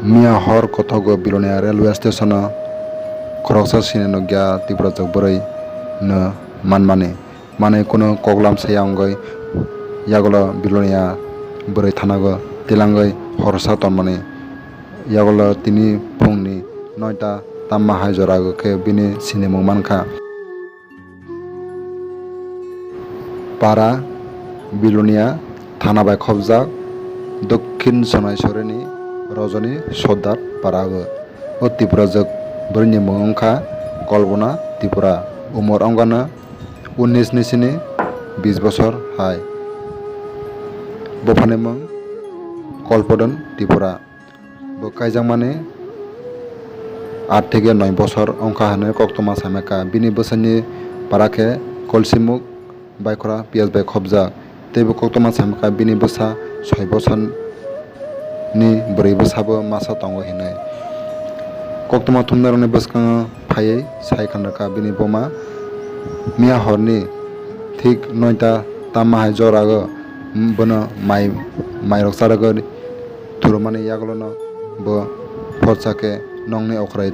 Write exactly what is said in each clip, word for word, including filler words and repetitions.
Miya hor kothogo Bilonia railway station-o khoroksa sini nukya Tiprajwk bwrwi no manmani. Manwi kunu koklam saya wngwi yagulo Bilonia bwrwi thanago tilangwi horsa tonmani. Yagulo tini phungni noita tamma hai jora khe bini sinimung mankha. Para, Bilonia, thana bai khopjak, Dokhin Sonaisorini Rojoni Sordar para o. O Tiprajwk bwrwini mung wngkha Kalpana Tripura, umor wngkha no unnis ni sini bis bosor hai. Buphani mung Kalpadon Tripura. Bo kaijakmani aat theke noi bosor wngkha hwnwi koktwma saimankha. Bini bwsani para khe Kolsimuk Baikhora P S bai khopjak. Tei bo koktwma saimankha bini bwsa soi bosor ni bwrwi bwsabo masa tongo hwnwi. Koktwma thumnairokni bwskango phaiwi sai khanrwkha bini buma. Miya horni thik noita tamma hai jora o bono mai, mairok charwgwi thurumani yagulono bo phorsa khe nokni okhrai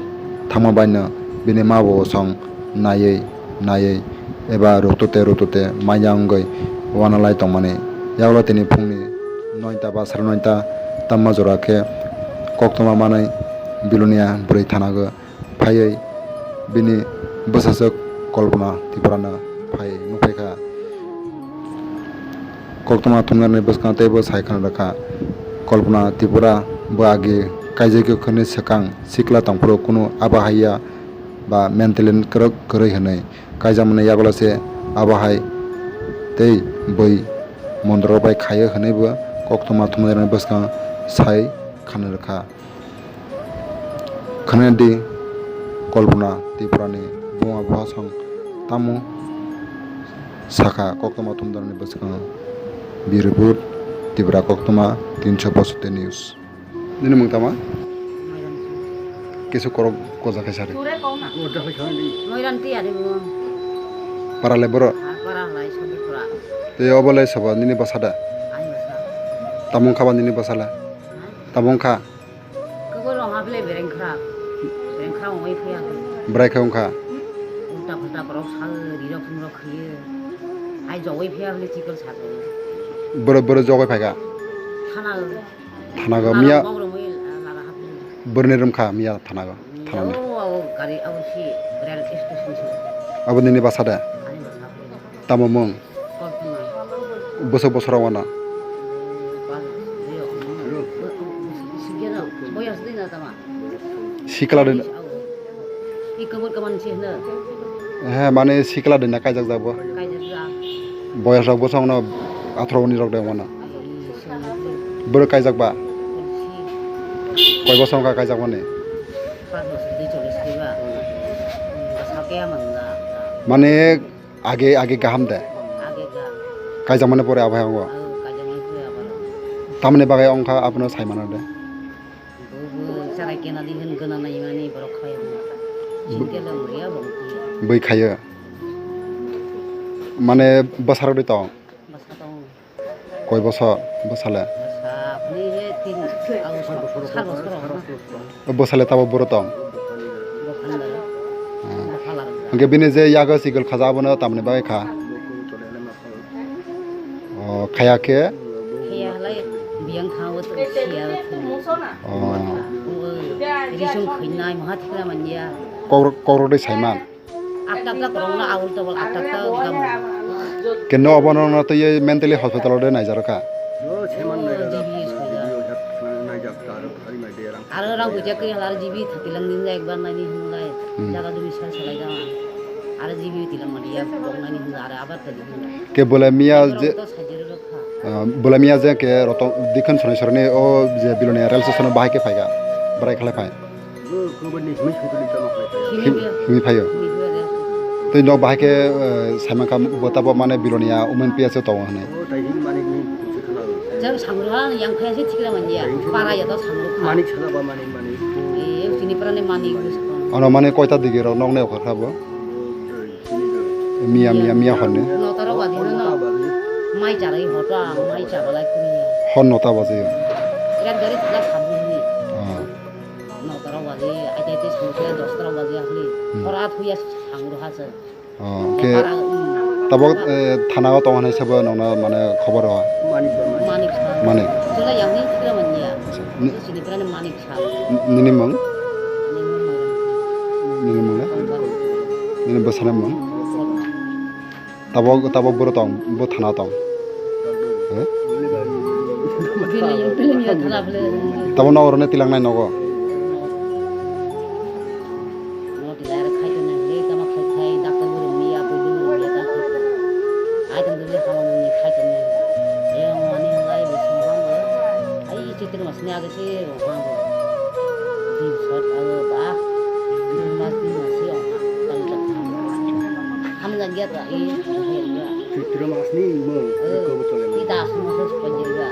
thangma baino bini ma bo song naiwi naiwi eba rutute rutute manya wngwi uanalai tongmani. Yagulo tini phungni noita ba sare noita tamma jora khe koktwma manwi Bilonia bwrwi thanago phaiwi bini bwsajwk Kalpana Tripurano phai nukphaikha. Koktwma thumnairokni bwskango teibo sai khwna rwkha, Kalpana Tripura bo agi kaijakya hwnwi swkang sikla tongphuru kunu abo haiya ba mentally kwrwk kwrwi hwnwi kaijakmani yagulo se abo hai tei bui mondorok bai khaio hwnwibo koktwma thumnairokni bwskango sai khwna rwkha. Khwnadi Kalpana Tripurani buma bupha song tamo sakha koktwma thumnairokni bwskango. Bureau report, Tripura Koktwma tinsho posotti news. Nini mung tama? Kisu korok koja khe sari. Moiran tiyari mo. Parale boro? Para lai sadi pura. Tei obolai sabo nini bwsa da? Ai bwsa. Tamung khaba nini bwsala? Tamung kha? Kebo rong ha bile bereng khra. Bereng khra ongoi phiya. Bwrai khe wngkha? Ulta pulta borok sa rirok phungrok khaiyo. Ai jogoi phiya bile chikon sa tong. Boro, boro jogoi phaikha? Thana. Thanago miya. Boro mui, ah, laga hapni. Borni rum kha miya thanago. Thanani. Yo, abo gari, abo si rail station si. Abo nini bwsa da? Ani bwsa. Tamo mung? Kalpana. Bwswk bosor wana? Sikla din. He, mane sikla din na kaijak jabo? Boyas rok bwswk no atharo uni rok de wana. Bwrwi kaijak ba? Koi bosor wngkha kaijak mani? Mane Age, age kaham de? Age kaham. Kaijakmani pore abo hai wngo? Ao, kaijakmani pore abo hai wngo. Tamoni bagwi wngkha abono sai mano de? Bo, bo chara kena di hin gana nai mani borok khai bo. Singke le muriya bo muriya. Bui khayo. Mane bwsarok de tong? Bwsa tong. Koi bosor bwsale? Bwsa ni he tin, ao, sar bosor, sar bosor. O bwsale tabo boro tong? Bo phan da. Ah. Bo phala rok. Hwnkhe bini je yago chikol khaja abono tamni bagwi kha? O khaya khe? Khaya halai biyang thango to siya. O. O risong khainai maha thikra manya. Kokrok, kokrok de saiman. Akta akta korokno aul tobol akta akta gamo. Keno obono no twi mentally hospital o de naijaroka. Aro rang puja kri halar jibi thatilang din ekbar nai ni hunlai. Hmm. Jaga dumi sal salai dama. Aro jibi tilang mani ya bong nai ni hunlai aro abar tadi hunlai. Ke bole miya je. Rok to sajiro rok kha. Ah, bole miya je ke roto dikhan sonai soroni o je Bilonia rail station o bahai ke phaika. Bwrai khalai phai. Himi phaio. Tei nok bahai khe, eh, saimankha bo tabo mane Bilonia women P S o tongo hwnwi. Jang sangrwkha yang phai se thikla manya. Para ya to sangrwkha. Manik sala ba manik manik. Eh, sini para ne manik. Ano mane koita digi rok nok ne okha kha bo? Miya, miya, miya hor ni. Nota rok badi no. Mai charai hoto ang, mai chabalai kuni. Hor nota baji. Yak gari thikla sabuni. Ah. Dos ta baje ahli. Hmm. Hora thuya sangro hasa. Oh, ke tabok, eh, thana o tong hanai sabo nongna mane khobor o. Manik. Manik. Sila yang ni sila manya. Ni- Sini pernah Manik. Nini mung? Nini mung le? Nini bwsani mung? Tabok, tabok boro tong, bo thana tong. Eh? Tabok no oroni tilangnai nogo. Chitri mas ni age se rong ha bo. Din sot age ba. Din mas din mas se rong ha. Tang tak ha. Ham jang ya ta e. Chitri mas ni mo. Eh, ko bo chole. Ti das mas se pa je ba.